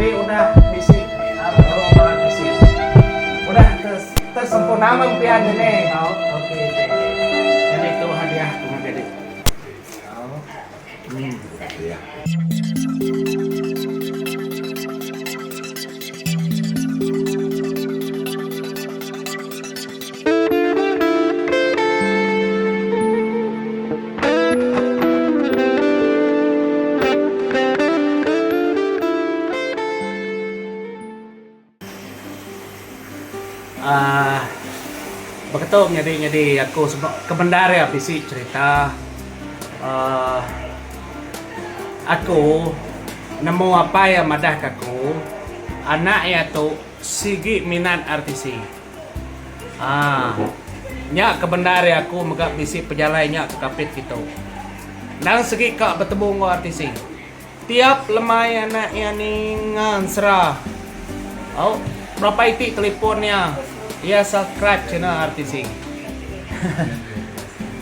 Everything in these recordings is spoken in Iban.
Ti udah bisi betemu enggau RTC. Udah tersempurna meh impian dini. Okey okey. Jadi tu hadiah aku ngagai dik. Hmm. Aaa baka tu nyadi nyadi aku sebab ke bendar iya bisi cerita aaa aku nemu apai iya madah ka aku anak iya tu sigi minat RTC. Haa. Nya ke bendar iya aku mega bisi pejalai nya ke Kapit kitu. Endang segi ka betemu enggau RTC. Tiap lemai anak iya ninga ensera. Au, berapa iti telefon iya, iya subscribe channel RTC.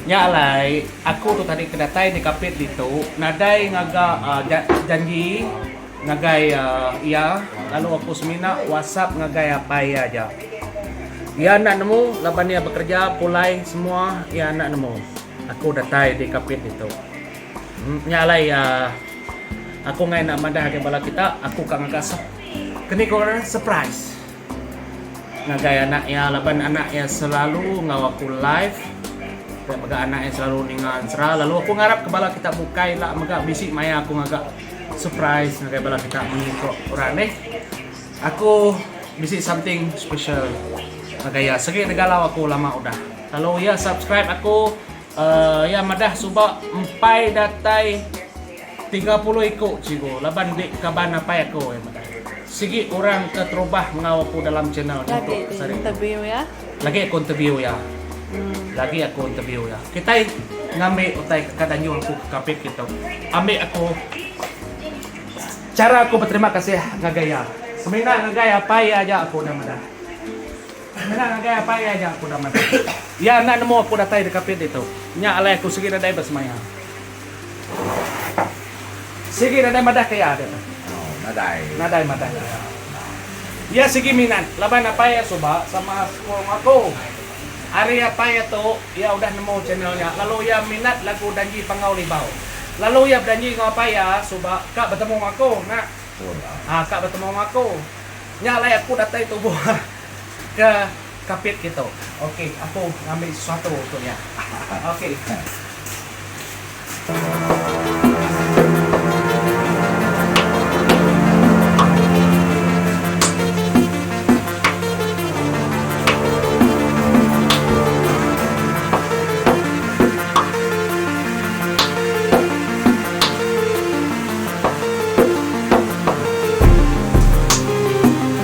Nya alai aku tu tadi ke datai di Kapit ditu nadai ngaga janji ngagai iya lalu aku semina whatsapp ngagai apai iya aja. Iya enda nemu laban iya bekereja pulai semua iya enda nemu aku datai di Kapit ditu. Nya alai aku enggai enda madah ngagai bala kita aku ka ngaga keni ko orang surprise ngagai anak iya laban anak iya selalu enggau aku live pia mega anak iya selalu ninga ensera lalu aku ngarap ke bala kita bukai ila mega bisi maya aku ngaga Surprise ngagai bala kita munyi ko orang deh. Aku bisi something special ngagai iya. Segi negalau aku lama udah. Lalu iya subscribe aku uhh iya madah suba empai datai 30 iku cikgu laban di kaban apai aku iya madah. Sigi orang ke terubah enggau aku dalam channel nyentuk ke sehari tu. Lagi aku interview iya. Lagi aku interview iya. Kitai ngambi utai ke ka danjung aku ke kapit kitu. Ambi aku chara aku beterima kasih ngagai iya. Semina ngagai apai iya aja aku udah madah. Semina ngagai apai iya aja aku udah madah. Iya enda nemu aku datai di kapit ditu. Nya alai aku sigi nadai besemaya. Sigi nadai madah ke iya diatu. Nadai. Nadai madah ke iya. Iya sigi minat laban apai iya suba sama sekul enggau aku. Ari apai iya tu, iya udah nemu channel nya lalu iya minat lagu Danji Panggau Libau. Lalu iya bedanji enggau apai iya suba ka betemu enggau aku nya. Haa ka betemu enggau aku. Nya alai aku datai tubuh ke Kapit kitu. Okey aku ngambi sesuatu untuk iya. Okey.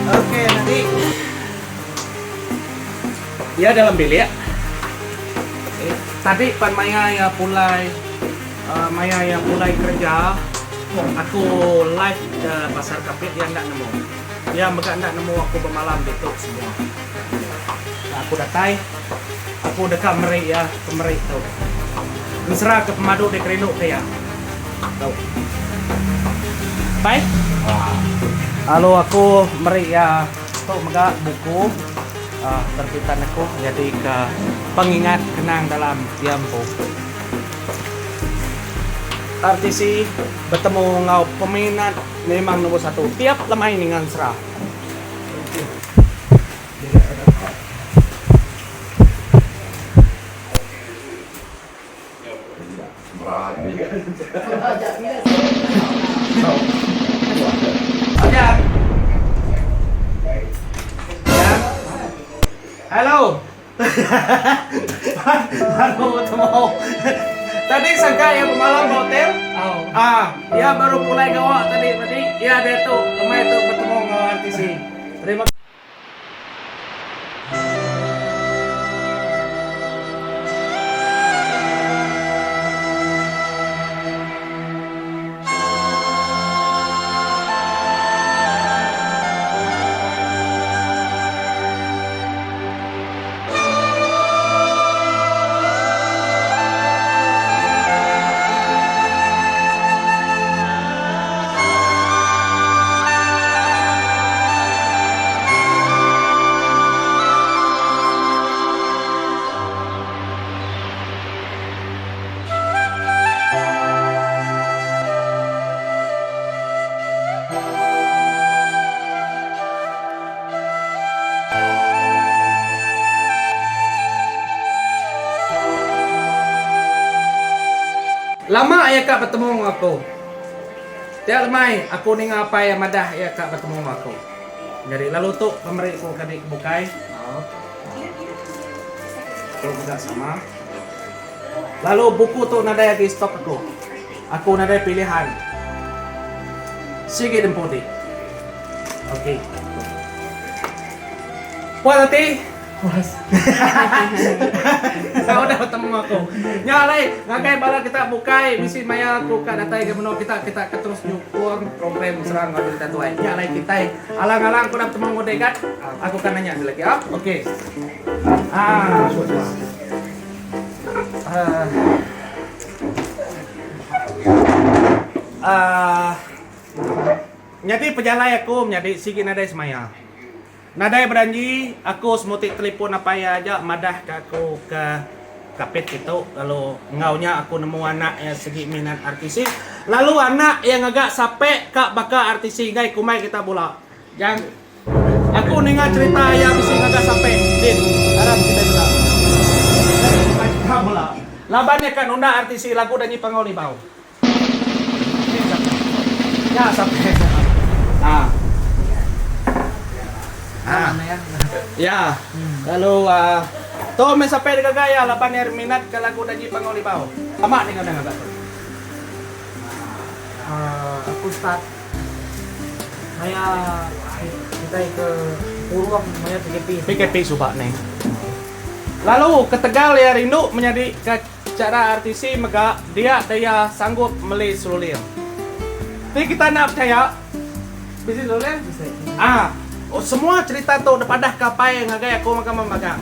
Okey nanti iya dalam bilik. Tadi pan maya iya pulai maya iya pulai kereja aku live ke pasar kapit iya enda nemu. Iya mega enda nemu aku bemalam ditu semua. Aku datai aku deka meri iya pemeri tu. Ensera ke pemadu dikerindu ke iya. Tu. Bai. Lalu aku meri iya tu mega buku. Terbitan aku nyadi ke pengingat kenang dalam iya empu. RTC betemu enggau peminat memang nombor satu tiap lemai ninga ensera. Hello. Baru betemu. Tadi sangka iya bemalam ba hotel. Ah, iya baru pulai gawa tadi tadi. Iya diatu lemai tu betemu enggau RTC. Terima Lama iya ka betemu enggau aku. Tiap lemai aku ninga apai iya madah iya ka betemu enggau aku. Nyadi lalu tu pemeri ku kadi ke bukai. Tu mega sama. Lalu buku tu nadai agi stok aku. Aku nadai pilihan. Sigi dempu ti. Okey. Puas ati? Puas. Udah betemu aku. Nya alai ngagai bala kita bukai bisi maya aku ka datai ke menua kita, kita ke terus nyukung program serang enggau jerita tuai. Nya alai kitai alang-alang aku udah betemu enggau Degat, aku ka nanya lagi au. Okey. Ah. Ah. Nyadi pejalai aku menyadi sigi nadai semaya. Nadai bedanji, aku semuti telipon apai iya aja madah ka aku ke Kapit kitu lalu enggau nya aku nemu anak iya sigi minat RTC lalu anak iya ngaga sape ka baka RTC enggai kumbai kita bula. Jang aku ninga cherita iya bisi ngaga sape din arap kitai meda. Enggai kumbai kita bula laban iya ka nunda RTC lagu Danyi Panggau Libau. Nya sampai. Ha. Ha. Ya. Lalu uh, tu meh sampai digaga ya laban iya minat ke lagu Danji Panggau Libau. Lama ninga udah ngaga tu. Uh, aku start maya kitai ke kurung maya PKP. PKP suba ni. Lalu ketegal iya rindu menyadi ke Chara RTC mega dia daya sanggup meli seruling. Ti kita enda pechaya, bisi seruling? Bisi. Ah, semua cherita tu dipadah ke apai ngagai aku mega memagang.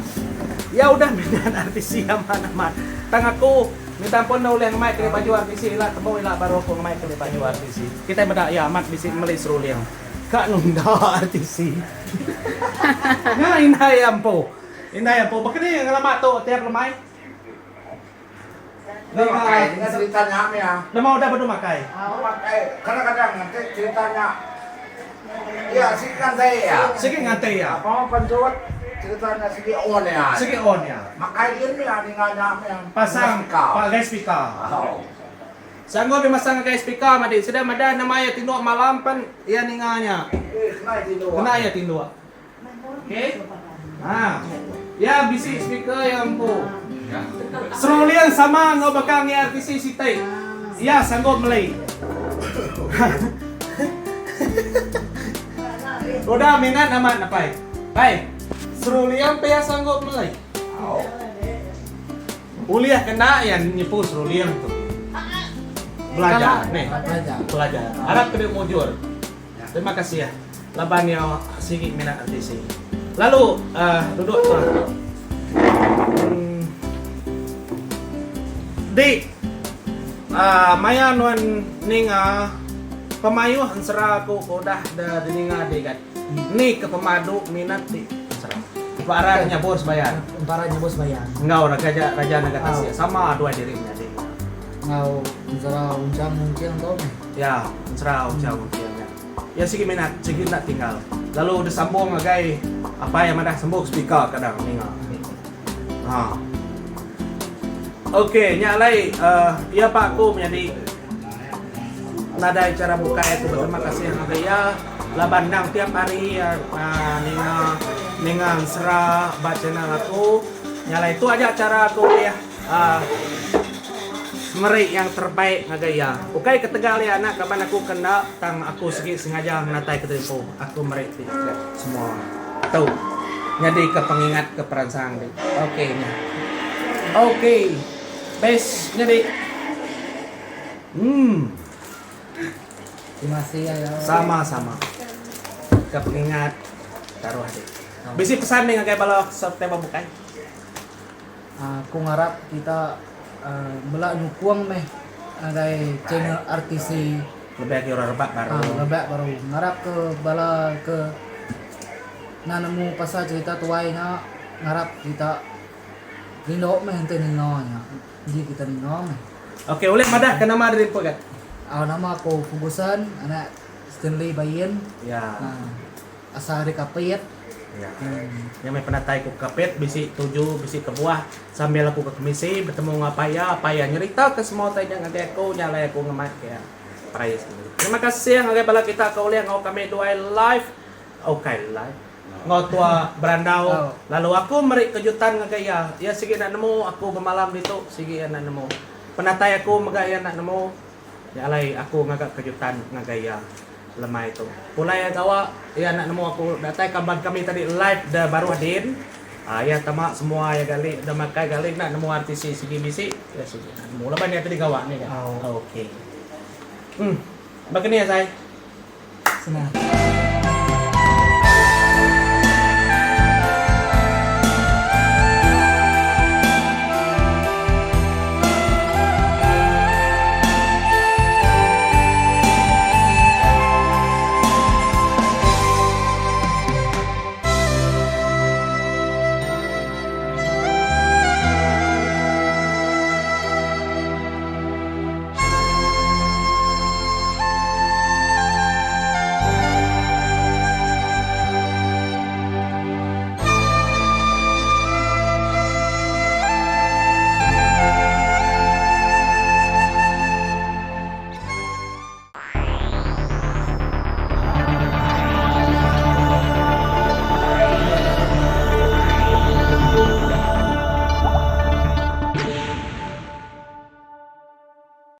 Iya udah minat RTC amat amat. Tang aku minta ampun enda ulih ngemai keli baju RTC ila tembu ila baru aku ngemai keli baju RTC. Kitai meda iya amat bisi meli seruling. Ka nunda RTC. Nya indai iya empu. Indai iya empu. Baka ni ngelama tu tiap lemai? Enda makai ninga cerita nya meh ah. Nama udah badu makai? Badu makai kadang-kadang enti cerita nya iya sigi ngantai iya. Sigi ngantai iya. Pama pansut cerita nya sigi on iya. Sigi on iya. Makai gin meh ninga nya meh. Pasang ba ngagai speaker. Sanggup iya masang ngagai speaker madi sida madah nama iya tinduk malam pen iya ninga nya. Eh kena iya tinduk. Kena iya tinduk. Okey. Ha. Ya bisi speaker ya empu. Seruling sama enggau baka ngi RTC siti. Ya sanggup meli. Udah minat amat apai. Pai. Seruling pe ya sanggup meli. Ulih kena ya nyepu seruling tu. Belajar neh. Belajar. Arap ke mujur. Terima kasih laban iya sigi minat RTC. Lalu uh, duduk tu. Hmm. Di uh, maya nuan ninga pemayuh ensera aku ke udah da dininga di kan. Ni ke pemadu minat ti ensera. Empara nyabur sebayan. Empara nyabur sebayan. Enggau raja raja naga tasik sama duai diri menyadi. Enggau ensera unchang mungking tu meh. Ya, ensera unchang mungking nya. Iya sigi minat, sigi enda tinggal. Lalu disambung ngagai apai iya madah sambung speaker kadang ninga. Ha. Okey, nya alai uh, iya ba aku menyadi nadai chara bukai aku beterima kasih ngagai iya laban endang tiap hari iya uh, ninga ninga ensera ba channel aku. Nya alai tu aja chara aku ulih uh, meri yang terbaik ngagai iya. Ukai ketegal iya anak kaban aku ke enda tang aku sigi sengaja ngenatai ke telefon aku meri ti semua tu nyadi ke pengingat ke peransang ti. Okey nya. Okey. Best nyadi. Hmm. Terima kasih ayo. Sama-sama. Ke pengingat taruh dik. Bisi pesan ni ngagai bala subscriber bukai. Aku ngarap kita bela nyukung meh ngagai channel RTC. Lebih agi orang rebak baru. Rebak baru. Ngarap ke bala ke enda nemu pasal cherita tuai nya ngarap kita rindu meh enti ninga nya. Ji kita ninga meh. Okey ulih madah ke nama diri empu gat. Nama aku Ferguson anak Stanley Bain. Ya. Asal ari Kapit. Ya. Nya meh penatai ku Kapit bisi tuju bisi kebuah sambil aku ke kemisi betemu enggau apai iya, apai iya nyerita ke semua utai nya ngagai aku nya alai aku ngemai ke iya perais tu. Terima kasih ngagai bala kita ke ulih enggau kami duai live ukai live enggau tua berandau lalu aku meri kejutan ngagai iya. Iya sigi enda nemu aku bemalam ditu sigi iya enda nemu. Penatai aku mega iya enda nemu. Nya alai aku ngaga kejutan ngagai iya lemai tu. Pulai iya gawa, iya enda nemu aku datai kaban kami tadi live da baruh din. Aaa iya tama semua iya gali da makai gali enda nemu RTC sigi bisi, iya sigi enda nemu laban iya tadi gawa nih kan. Okey. Em baka ni asai? Senang.